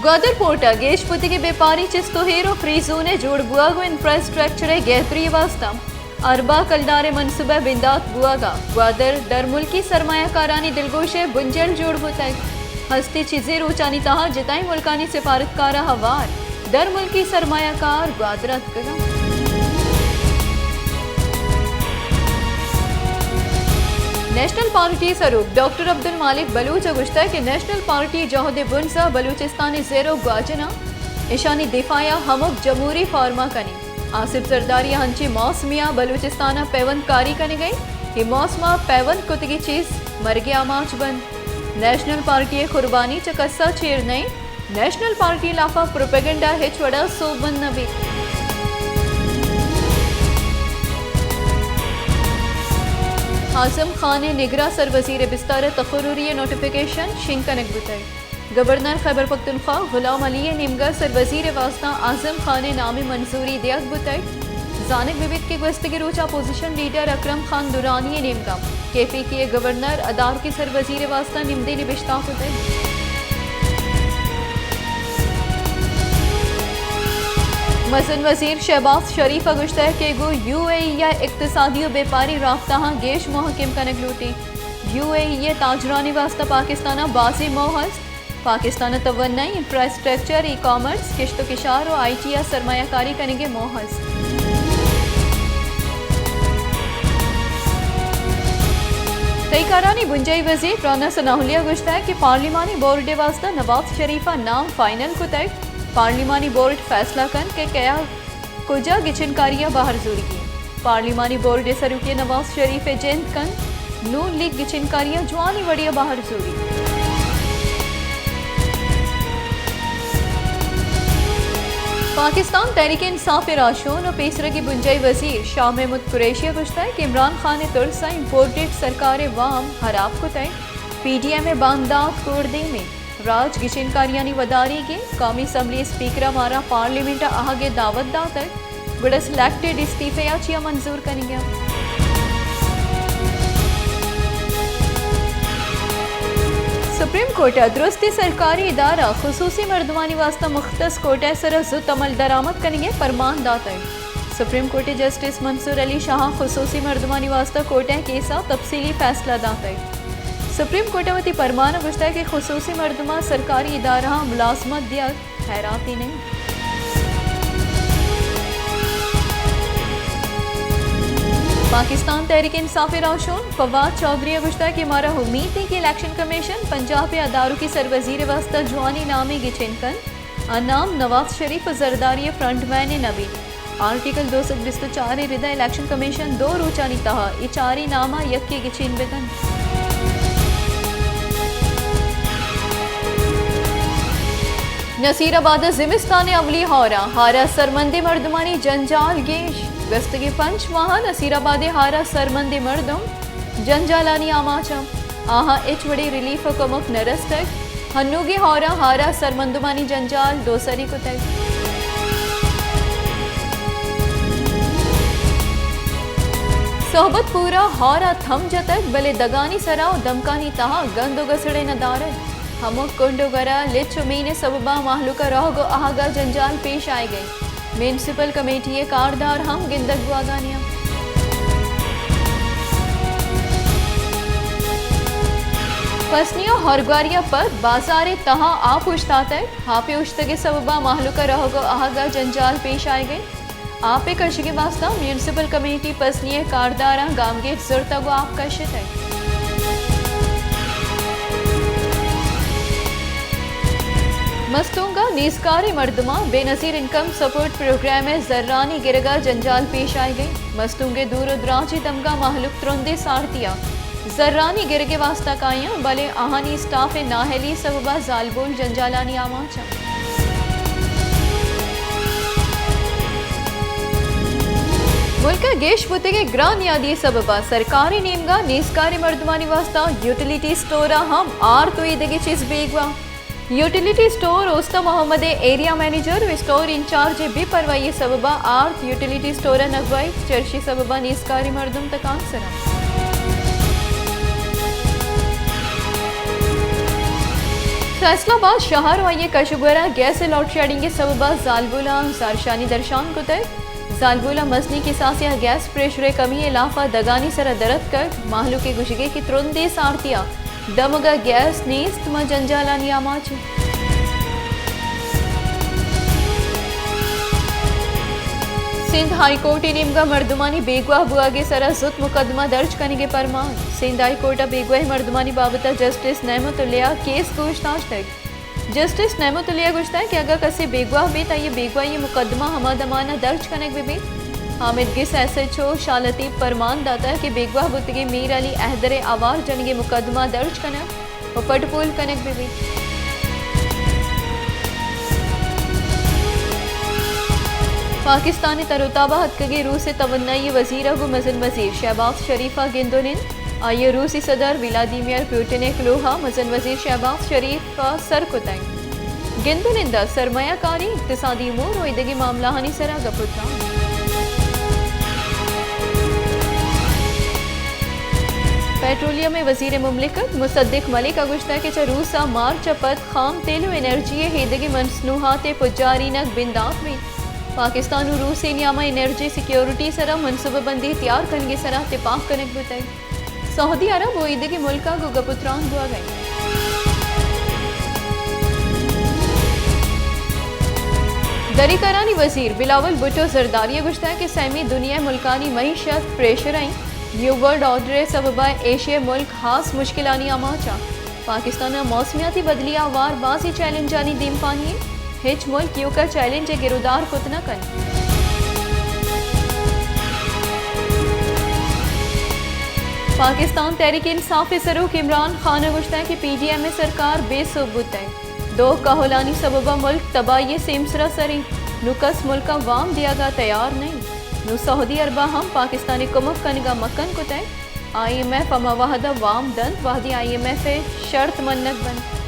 گوادر پورٹ ءَ گیش بوتگیں بیپاری چست ءُ ایر ءُ فری زون ءِ جوڑ بوگ ءُ انفراسٹرکچر ءِ گہتری ءِ واستہ ارباں کلدار ءِ منصوبہ بندات بوگ ءَ گوادر درملکی سرمایہ کارانی دلگوش ءِ بنجل جوڑ بوتگ۔ ہستی چیزے روچانی تہا جتائیں ملکانی سفارتکار ءَ ہوار درملکی سرمایہ کار گوادر ءَ نیشنل پارٹی ءِ سروک ڈاکٹر عبدالمالک بلوچ ءَ گوشتگ کہ نیشنل پارٹی ءِ جہد ءِ بنز ءَ بلوچستان ءِ زر ءُ گواجن ءَ اشانی دفاع ءَ ہمک جمہوری فارم ءَ کنیں۔ آصف زرداری ءَ انچیں موسمے ءَ بلوچستان ءَ پیوند کاری کنگ ءَ ایں، اے موسم ءَ پیوند کتگیں چیز مرگ ءِ آماچ بنت۔ نیشنل پارٹی ءِ قربانی چہ کس ءَ چیر نہ اِنت۔ نیشنل پارٹی ءِ لاف ءَ پروپیگنڈا ہچ وڑ ءَ سوبمند نہ بیت۔ اعظم خان ءِ نگراں سروزیر ءِ بستار ءَ تقرری ءِ نوٹیفکیشن شنگ کنگ بوتگ۔ گورنر خیبر پختونخوا غلام علی ءِ نیمگ ءَ سروزیر ءِ واستہ اعظم خان ءِ نام ءِ منظوری دیگ بوتگ۔ زانگ بہ بیت کہ گوستگیں روچ ءَ اپوزیشن لیڈر اکرم خان درانی ءِ نیمگ ءَ کے پی کے ءِ گورنر ءَ ادارکی سروزیر ءِ واستہ نمدے نبشتہ کتگ۔ مزن وزیر شہباز شریف ءَ گوشتگ کہ گوں یو اے ای ءَ اقتصادی ءُ بیپاری رابطہاں گیش مہکم کنگ لوٹیں۔ یو اے ای ءِ تاجرانی واستہ پاکستان ءَ بازیں موہ است۔ پاکستان ءَ توانائی، انفراسٹرکچر، ای کامرس، کشت ءُ کشار ءُ آئی ٹی ءَ سرمایہ کاری کنگ ءِ موہ است۔ تہی کارانی بنجاہی وزیر رانا ثناء اللہ ءَ گوشتگ کہ پارلیمانی بورڈ ءِ واستہ نواز شریف ءَ نام فائنل کتگ۔ پارلیمانی بورڈ فیصلہ کنت کہ کیا کجا گچینکاری ءَ بہر زورگی اِنت۔ پارلیمانی بورڈ ءِ سروکی نواز شریف ءَ جند کنت، نون لیگ گچینکاری ءَ جوانیں وڑے ءَ بہر زوریت۔ پاکستان تحریک انصاف ءِ راہشون ءُ پیسرگی بنجاہی وزیر شاہ محمود قریشی ءَ گوشتگ کہ عمران خان ءِ ترس ءَ امپورٹڈ سرکار ءِ وام ہراب کتگ، پی ڈی ایم ءِ باندات کوڑ دیم اِنت۔ راج گچینکاریانی وداریگ ءَ، قومی اسمبلی اسپیکر ءَ مارا پارلیمنٹ ءَ آہگ ءِ دعوت داتگ، گڑا سلیکٹڈ استعفیہ ءَ چیا منظور کنگ ءَ؟ سپریم کورٹ ءَ درستیں سرکاری ادارہ خصوصی مردمانی واستہ مختص کوٹہ ءِ سرا زوت عمل درآمد کنگ ءِ پرمان داتگ۔ سپریم کورٹ ءِ جسٹس منصور علی شاہ ءَ خصوصی مردمانی واستہ کوٹہ ءِ کیس ءَ تفصیلی فیصلہ داتگ۔ سپریم کورٹ ءَ وتی پرمان ءَ گوشتگ کہ خصوصی مردماں سرکاری ادارہاں ملازمت دیگ ہیراتی نہ اِنت۔ پاکستان تحریک انصاف ءِ راہشون فواد چوہدری ءَ گوشتگ کہ مارا امیت اِنت کہ الیکشن کمیشن پنجاب ءِ ادارکی سروزیر ءِ واستہ جوانیں نامے گچین کنت۔ آ نام نواز شریف ءُ زرداری ءِ فرنٹ مین ءِ نہ بیت۔ آرٹیکل دو سد بیست ءُ چار ءِ ردا الیکشن کمیشن دو روچانی تہا اے چاریں ناماں یکے گچین بہ کنت۔ نصیر آباد ءِ زمستان ءِ اولی ہور ءَ ہار ءَ سرمندیں مردمانی جنجال گیش۔ گوستگیں پنچ ماہ ءَ نصیر آباد ءِ ہار ءَ سرمندیں مردم جنجالانی آماچ اَنت۔ آہاں ہچ وڑیں ریلیف ءُ کمک نہ رستگ۔ ہنوگیں ہور ءَ ہار ءَ سرمندمانی جنجال دوسری کتگ۔ صحبت پور ءَ ہور ءَ تھم جتگ، بلے دگانی سرا ءُ دمکانی تہا گند ءُ گسڑے نہ دارگ۔ ہمک کنڈ ءُ گرا لچ ءُ مین ءِ سبب ءَ مہلوک ءَ رہگ ءُ آہگ ءَ جنجال پیش آیگ ءَ اِنت۔ میونسپل کمیٹی ءِ کاردار ہم گندگ بوہگانی اَنت۔ پسنی ءُ ہورگواری ءَ پد بازار ءِ تہا آپ اوشتاتگ۔ آپ ءِ اوشتگ ءِ سبب ءَ مہلوک ءَ رہگ ءُ آہگ ءَ جنجال پیش آیگ ءَ اِنت۔ آپ ءِ کشگ ءِ واستہ میونسپل کمیٹی پسنی ءِ کارداراں گامگیج زرتگ ءُ آپ کشتگ۔ مستونگ ءَ نیزکاریں مردماں بے نظیر انکم سپورٹ پروگرام ءِ زرانی گرگ ءَ جنجال پیش آیگ ءَ اِنت۔ مستونگ ءِ دور ءُ دراجیں دمگاں مہلوک ترندیں سارتی ءَ زرانی گرگ ءِ واستہ کایاں، بلے آہانی اسٹاف ءِ نااہلی ءِ سبب ءَ زالبول جنجالانی آماچ اَنت۔ ملک ءَ گیش بوتگیں گران نیادی ءِ سبب ءَ سرکار ءِ نیمگ ءَ نیزکاریں مردمانی واستہ یوٹیلیٹی اسٹور ءَ ہم آرت ءُ ایدگہ چیز بیگواہ۔ یوٹیلیٹی اسٹور اوستہ محمد ءِ ایریا منیجر ءُ اسٹور انچارج ءِ بے پرواہی ءِ سبب ءَ آرت یوٹیلیٹی اسٹور ءَ نہ گوائیت، چرشی سبب ءَ نیزکاریں مردم تکانسر اَنت۔ فیصل آباد شہر و آئی ءِ کش ءُ گور ءَ گیس ءِ لوڈشیڈنگ ءِ سبب ءَ زالبول ءَ زہرشانی درشان کتگ۔ زالبول ءَ مزنیں کساسے ءَ گیس پریشر ءِ کمی ءِ لاف ءَ دگانی سر ءَ در اتکگ۔ مہلوک ءِ گوشگ ءَ کہ ترندیں سارتی ءَ دمگ ءَ گیس نیست، ما جنجالانی آماچ ایں۔ سندھ ہائی کورٹ ءِ نیمگ ءَ مردمانی بیگواہ بوہگ ءِ سر ءَ زوت مقدمہ درج کنگ ءِ پرمان۔ سندھ ہائی کورٹ ءَ بیگواہیں مردمانی بابت ءَ جسٹس نعمت اللہ ءِ کیس گوش داشتگ۔ جسٹس نعمت اللہ ءَ گوشتگ کہ اگاں کسے بیگواہ بیت، آئی ءِ بیگواہی ءِ مقدمہ ہما دمان ءَ درج کنگ بہ بیت۔ آمید گس ایس ایچ او شاہ لطیف پرمان داتگ کہ بیگواہ بوتگیں میر علی حیدر ءِ آوار جنگ ءِ مقدمہ درج کنگ ءُ پٹ پول کنگ بہ بیت۔ پاکستان ءِ تر ءُ تاب ءَ اتکگیں روس ءِ توانائی ءِ وزیر ءَ گوں مزن وزیر شہباز شریف ءَ گند ءُ نند۔ آئی ءَ روسی صدر ولادیمیر پوٹن ءِ کلوہ ءَ مزن وزیر شہباز شریف ءَ سر کتگ۔ گند ءُ نند ءَ سرمایہ کاری، اقتصادی امور ءُ ایدگہ معاملہانی سر ءَ گپ ءُ تران۔ پیٹرولیم ءِ وزیر مملکت مصدق ملک ءَ گوشتگ کہ چہ روس ءَ مارچ ءَ پد خام تیل ءُ انرجی ءِ ایدگہ مصنوعات ءِ پجارینگ بندات بیت۔ پاکستان ءُ روس ءِ نیام ءَ انرجی سیکیورٹی ءِ سر ءَ منصوبہ بندی تیار کنگ ءِ سر ءَ تپاک کنگ بوتگ۔ سعودی عرب ءُ ایدگہ ملکاں گوں گپ ءُ تران بوگ ءَ انت۔ دری کارانی وزیر بلاول بھٹو زرداری ءَ گوشتگ کہ سیمی دنیا ءِ ملکانی معیشت پریشر ءَ انت۔ نیو ورلڈ آرڈر ءِ سبب ءَ ایشیا ءِ ملک ہاس مشکلانی آماچ ءَ۔ پاکستان ءَ موسمیاتی بدلی ءَ ہوار بازیں چیلنجانی دیمپانی انت۔ ہچ ملک ایوک ءَ چیلنج ءِ گرودار کت نہ کنت۔ پاکستان تحریک انصاف ءِ سروک عمران خان ءَ گوشتگ کہ پی ڈی ایم ءِ سرکار بے سوب بوتگ۔ دو کہولانی سبب ءَ ملک تباہی ءِ سیمسر ءَ سر انت۔ نوں کس ملک ءَ وام دیگ ءَ تیار نہ انت۔ نوں سعودی عرب ءَ ہم پاکستان ءِ کمک کنگ ءَ مکن کتگ۔ آئی ایم ایف ہما وہد ءَ وام دنت، وہدے آئی ایم ایف ءِ شرط منگ بنت۔